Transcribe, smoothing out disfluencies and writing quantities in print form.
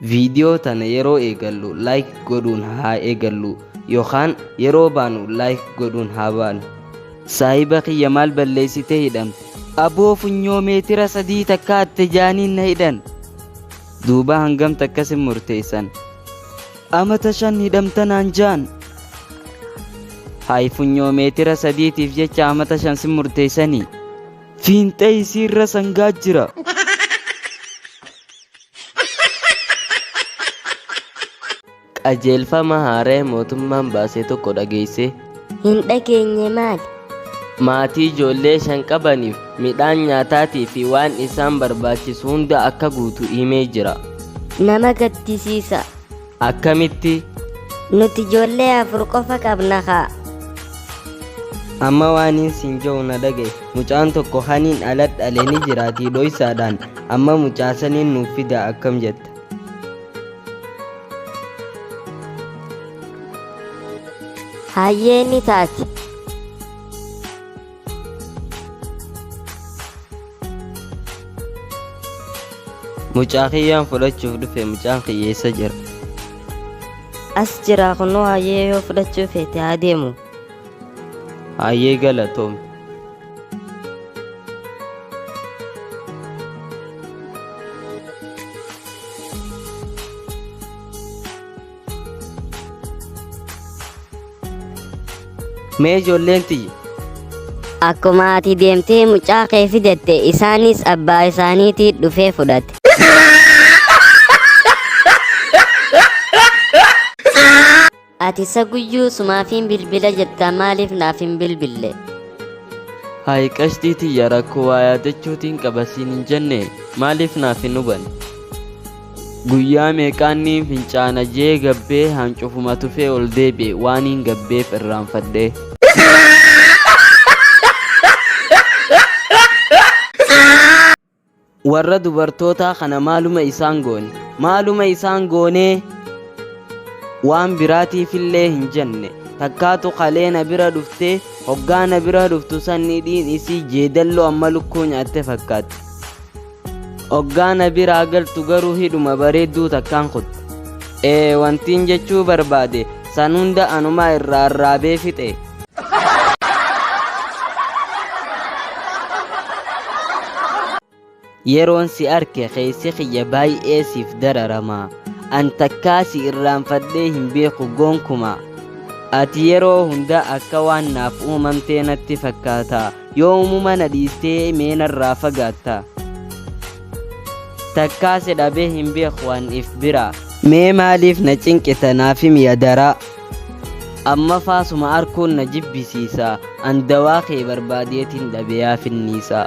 Viidiyoo tana yeroo eegallu like godhuun haa eegallu yookaan yeroo baanu like godhuun haa baanu. Saahiba kiyya maal balleessitee hidhamte? Aboo funyoo meetira 3 takka hatte jaaniin na hidhan. Duuba hangam takka sin murteessan? Amata 5 hidhamta naan jaan. Haay funyoo meetira 3tiif jecha amata 5 sin murteessanii? Fiinxee isiirra sangaa jira. Qajeelfama haaraya mootummaan baase tokko dhageessee? Hin dhageenye maali? Maatii ijoollee 5 qabaniif midhaan nyaataatii fi waan isaan barbaachisu hunda akka guutu himee jira. Nama gaddisiisa. Akkamitti? Nuti ijoollee 4 qofa qabna kaa. Amma waaniin siin ja'u na dhaga'i. Mucaan tokko kaniin ala dhale ni jiraatii dhoysaadhaan amma mucaa saniin nuuf fidaa akkam jetta? Hayyee ni taati. Mucaa kiyyaan fudhachuuf dhufe mucaan kiyya eessa jira? As jira kunoo hayyee yoo fudhachuu feete haa deemu. Hayyee galatoomi. Mee ijoolleen tiyya. Akkuma ati deemtee mucaa kee fidatte isaanis abbaa isaaniitii dhufee fudhate. Ati isa guyyuu sumaafiin bilbila jetta maaliif naaf hin bilbille? Hayi qashtii tiyya rakkoo waa yaadachuutiin qaba siin hin jenne maaliif naaf hin hubanne? Guyyaa meeqaan niin fincaana jee gabbee hancufuma tufee ol deebi'e waaniin gabbeef irraanfadhee. Warra dubartootaa kana maaluma isaan goone? Maaluma isaan goonee? Waan biraatiifillee hin jenne. Takkaatu kalee na bira dhuftee hoggaa na bira dhuftu san hidhiin isii jeedalloo amma lukkuu nyaatte fakkaatti. Hoggaa na biraa galtu garuu hidhuma bareedduu takkaan kutte. Ee wantiin jechuu barbaade san hunda anumaa irraa arraabee fixe. Yeroon si arke keessi kiyya baay'ee siif dararama. An takkaa si irraanfadhee hin beeku gonkumaa. Ati yeroo hunda akka waan naaf uumamtee natti fakkaata. Yoomuma na dhiistee mee narraa fagaatta? Takkaa si dhabee hin beeku an if biraa. Mee maaliif na cinqita naaf himi adaraa. Amma faa suma arkuun na jibbisiisa. An dawaa kee barbaadeetiin dhabe yaa finniisaa.